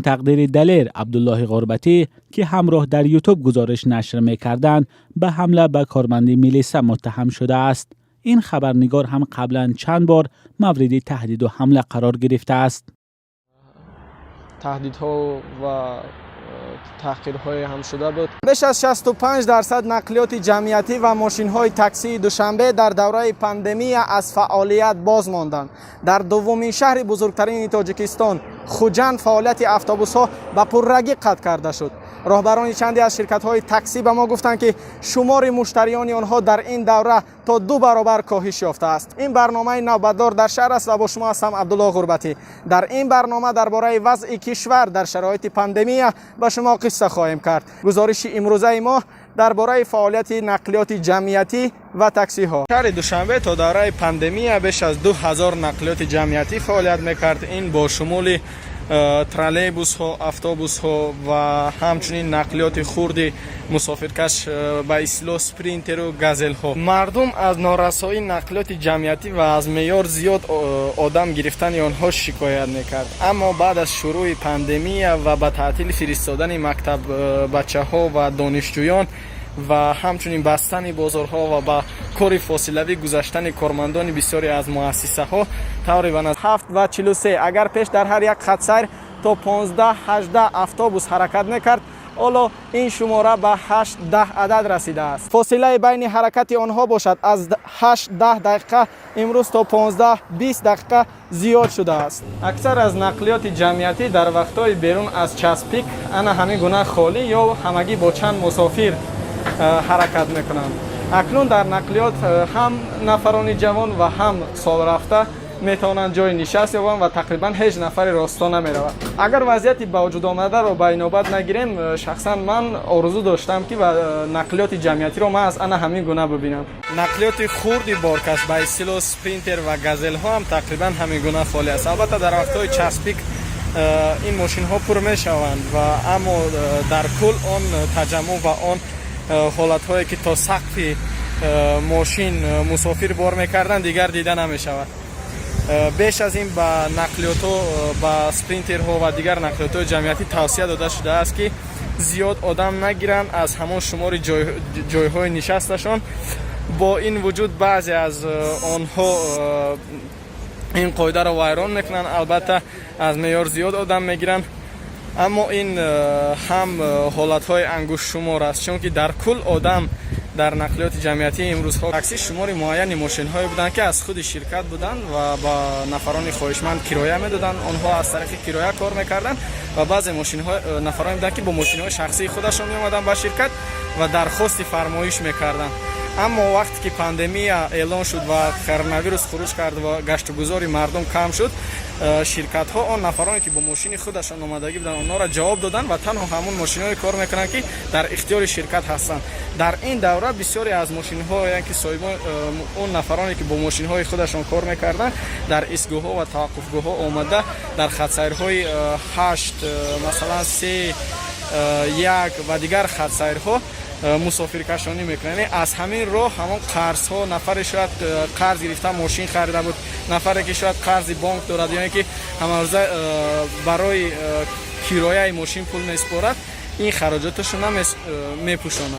Тақдири Далер Абдуллоҳи Ғурбатӣ, ки ҳамроҳ дар Ютуб гузориш нашр мекарданд, ба ҳамла ба корманди милиса муттаҳам шудааст. Ин хабарнигор ҳам қаблан чанд бор мавриди таҳдиду ҳамла қарор гирифтааст. Таҳдидҳо ва таҳқирҳое ҳам шуда буд. Беш аз 65% нақлиёти ҷамъиятӣ ва мошинҳои таксии Душанбе дар давраи пандемия аз фаъолият боз монданд. Дар дуввумин шаҳри бузургтарини Тоҷикистон, Хуҷанд, фаъолияти автобусҳо ба пуррагӣ қатъ карда шуд. Роҳбарони чанде аз ширкатҳои таксӣ ба мо гуфтанд, ки шумори муштариёни онҳо дар ин давра то ду баробар коҳиш ёфтааст. Ин барномаи «Навбатдор дар шаҳр» аст ва бо шумо ҳастам Абдулло Ғурбатӣ. Дар ин барнома дар бораи вазъи кишвар дар шароити пандемия ба шумо қисса хоҳем кард. Гузориши имрӯзаи мо дар бораи фаъолияти нақлиёти ҷамъиятӣ ва таксиҳо. Шаҳри Душанбе то давраи пандемия беш аз 2000 нақлиёти ҷамъиятӣ фаъолият мекард. Ин бо шумули троллейбусҳо, автобусҳо ва ҳамчунин нақлиёти хурди мусофиркаш, ба истилоҳ спринтеру газелҳо. Мардум аз норасоии нақлиёти ҷамъиятӣ ва аз меъёр зиёд одам гирифтани онҳо шикоят мекард. Аммо баъд аз шурӯъи пандемия ва ба таътил фиристодани мактаббачаҳо ва донишҷӯён ва ҳамчунин бастани бозорҳо ва ба кори фосилавӣ гузаштани кормандони бисёре аз муассисаҳо, тавре ба 7:43, агар пеш дар ҳар як хатсайр то 15-18 автобус ҳаракат мекард, ҳоло ин шумора ба 8-10 адад расидааст. Фосилаи байни ҳаракати онҳо бошад, аз 8-10 дақиқа имрӯз то 15-20 дақиқа зиёд шудааст. Аксар аз нақлиёти ҷамъиятӣ дар вақтҳои берун аз час пик ана ҳамин гуна холӣ ё ҳамагӣ бо чанд мусофир ҳаракат мекунанд. Акнун дар нақлиёт ҳам нафарони ҷавон ва ҳам солрафта метавонанд ҷои нишаст ёбанд ва тақрибан ҳеҷ нафаре росто намеравад. Агар вазъияти ба вуҷуд омадаро ба инобат нагирем, шахсан ман орзу доштам, ки нақлиёти ҷамъиятиро ман аз ана ҳамин гуна бибинам. Нақлиёти хурди боркаш, ба истилоҳ спринтер ва газелҳо ҳам тақрибан ҳамин гуна холӣ аст. Албатта, дар вақтҳои час пик ин мошинҳо пур мешаванд ва аммо дар кул он таҷаммуъ ва он ҳолатҳое, ки то сақфи мошин мусофир бор мекарданд, дигар дида намешавад. Беш аз ин ба нақлиётҳо, ба спринтерҳо ва дигар нақлиётҳои ҷамъиятӣ тавсия дода шудааст, ки зиёд одам нагиранд аз ҳамон шумори ҷойҳои нишасташон. Бо ин вуҷуд, баъзе аз онҳо ин қоидаро вайрон мекунанд, албатта, аз меъёр зиёд одам мегиранд. Аммо ин ҳам ҳолатҳои ангуштшумор аст, чунки дар кул одам дар нақлиёти ҷамъиятии имрӯзҳо такси шумори муайяни мошинҳое буданд, ки аз худи ширкат буданд ва ба нафарони хоҳишманд кироя медоданд. Онҳо аз тариқи кироя кор мекарданд ва баъзе мошинҳо нафароне буданд, ки бо мошинҳои шахсии худашон меомаданд ба ширкат ва дархости фармоиш мекарданд. Аммо вақте ки пандемия эълон шуд ва коронавирус хуруҷ кард ва гаштугузори мардум кам шуд, ширкатҳо он нафароне, ки бо мошини худашон омадагӣ буданд, онҳоро ҷавоб доданд ва танҳо ҳамон мошинҳое кор мекунанд, ки дар ихтиёри ширкат ҳастанд. Дар ин давра бисёре аз мошинҳо, ки соҳибон, он нафароне, ки бо мошинҳои худашон кор мекарданд, дар истгоҳҳо ва таваққуфгоҳҳо омада, дар хатсайрҳои 8, масалан, 3, 1 ва дигар хатсайрҳо мусофиркашонӣ мекунанд. Яъне аз ҳамин роҳ ҳамон қарзҳо, нафаре шояд қарз гирифта мошин харида буд, нафаре ки шояд қарзи бонк дорад ё ин ки ҳамарӯза барои кирояи мошин пул месупорад, ин хароҷоташро мепӯшонад.